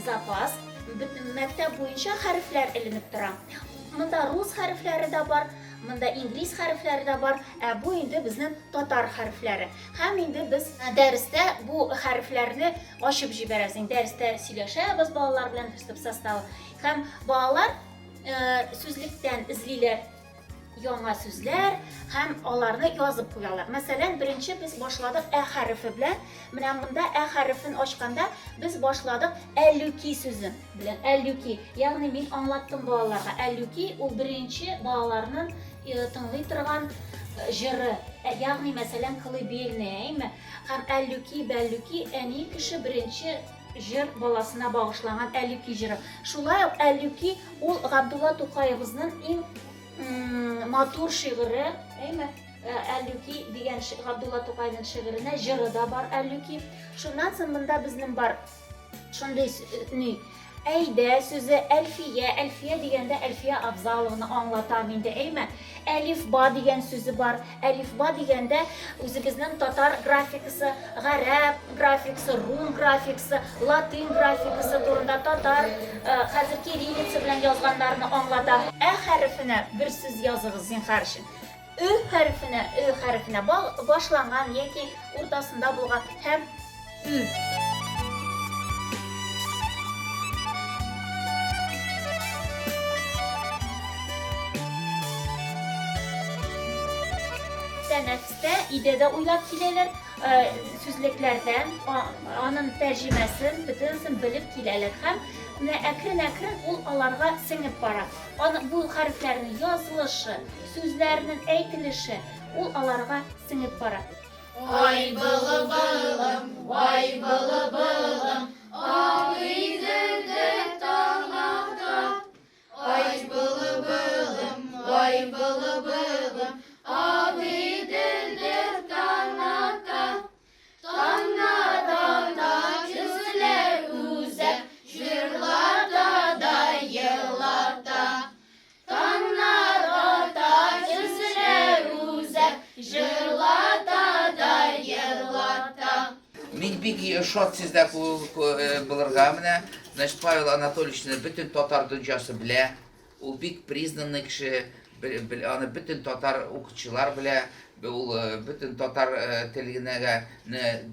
запас, мәктәп буенча хәрефләр эленеп тора. Монда рус хәрефләре дә бар, монда инглиз хәрефләре дә бар, ә бу инде безнең татар хәрефләре. Һәм инде без дәрестә бу хәрефләрне ачып җибәрәбез. Инде дәрестә сөйләшәбез балалар белән, чтобы составы. Һәм балалар сүзлектән эзлиләр яңа сүзләр һәм аларны язып куялар. Мәсәлән, беренче без башладык ә хәрефе белән. Менә монда ә хәрефен ачканда без башладык әллүки сүзен белән. Әллүки, ягъни мин аңлаттым балаларга. Әллүки ул беренче балаларның э, тыңлый торган э, җыры. Ә, ягъни, мәсәлән, колыбельная, әйме? Һәм әллүки, бәллүки әни кеше беренче җыр баласына багышланган Әллүки җыры. Шулай ук Әллүки ул Габдулла Тукаебызның иң матур шигыре, әйме? Э, Әллүки дигән Габдулла Тукайның шигыренә җыры да бар Әллүки. Шуннан соң монда безнең бар шундый э, ни Әйдә сүзе Әлфия, Әлфия дигәндә Әлфия Авзалованы аңлатам инде, әйме? Әлифба дигән сүзе бар. Әлифба дигәндә үзебезнең татар графикасы, гарәп графикасы, рум графикасы, латин графикасы турында татар э, хәзер кириллица белән язганнарны аңлата. Ә хәрефенә бер сүз языгыз, зинһар өчен. Ө хәрефенә, Ө хәрефенә башланган яки уртасында булган һәм Ü. Тәнәфестә өйдә дә уйлап киләләр, сүзлекләрдән аның тәрҗемәсен, бөтенесен белеп киләләр һәм менә әкрен-әкрен ул аларга сеңеп бара. Аның бу хәрефләрнең язылышы, сүзләрнең әйтелеше, ул аларга сеңеп бара. Ай былы-былым, вай былы-былым, Агыйделдә таң ата. Ай былы-былым, вай былы-былым, Агыйделдә таң ата. Таңнар ата, көзләр үзәк, Җырлата да елата. Таңнар ата, көзләр үзәк, Җырлата да елата. Мин бик шат сездә булырга менә. Значит, Павел Анатольевичны бөтен татар дөньясы белә. Ул бик признанный кеше, аны бөтен татар укытучылар белә, ул бөтен татар теленәгә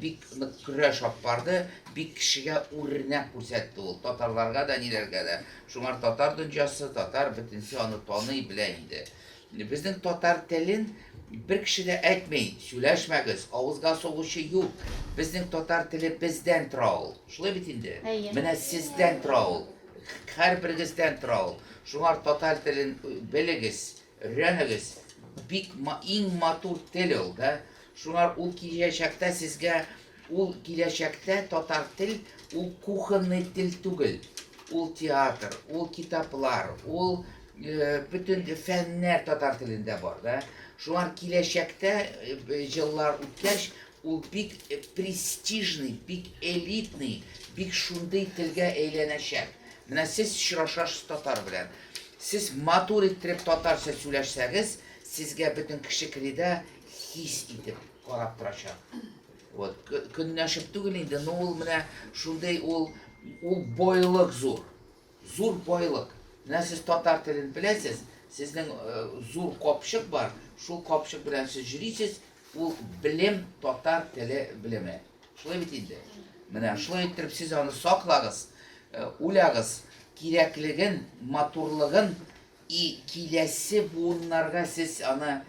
бик нык көрәш алып барды, бик кешегә үрнәк күрсәтте ул, татарларга да, ниләргә дә. Шуңар татар дөньясы, татар бөтенесе аны таный, белә инде. Безнең татар телен бер кеше дә әйтми, сөйләшмәгез, авызга сугучы юк. Безнең татар теле бездән тора ул. Шулай бит инде? Менә сездән тора ул. Һәрберегездән тора ул. Шуңар татар телен белегез, өйрәнегез. Бик иң матур тел ул, да? Шуңар ул киләчәктә сезгә, ул киләчәктә татар тел ул кухонный тел түгел. Ул театр, ул китаплар, ул э, бөтен фәннәр татар телендә бар, да? Шуңар киләчәктә э, еллар үткәч, Ул бик престижный, бик элитный, бик шундый телгә әйләнәчәк. Менә сез очрашасыз татар белән. Сез матур иттереп татарча сөйләшсәгез, сезгә бөтен кеше кредә хис итеп карап торачак. Вот, көнләшеп түгел инде, но ул менә шундый ул ул байлык зур. Зур байлык. Менә сез татар телен беләсез, сезнең зур капчык бар, шул капчык белән сез йөрисез, ул белем татар теле белеме. Шулай бит инде. Менә шулай иттереп сез аны саклагыз, уйлагыз, кирәклеген, матурлыгын и киләсе буыннарга сез аны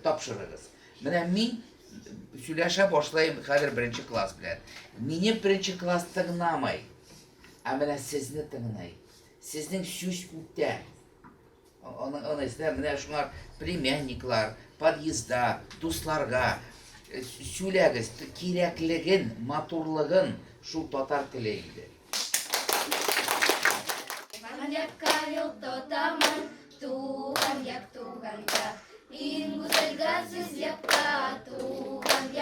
тапшырыгыз. Менә мин сөйләшә башлыйм хәзер беренче класс белән. Мине беренче класс тыңламый. Ә менә сезне тыңлый. Сезнең сүз үтә. Аны аны менә шуңар племянниклар, подъездда, дусларга э, сөйләгез кирәклеген, матурлыгын шул татар теле инде. Туган якка юл тотамын, туган як, туган як. Иң гүзәл газиз якка, туган.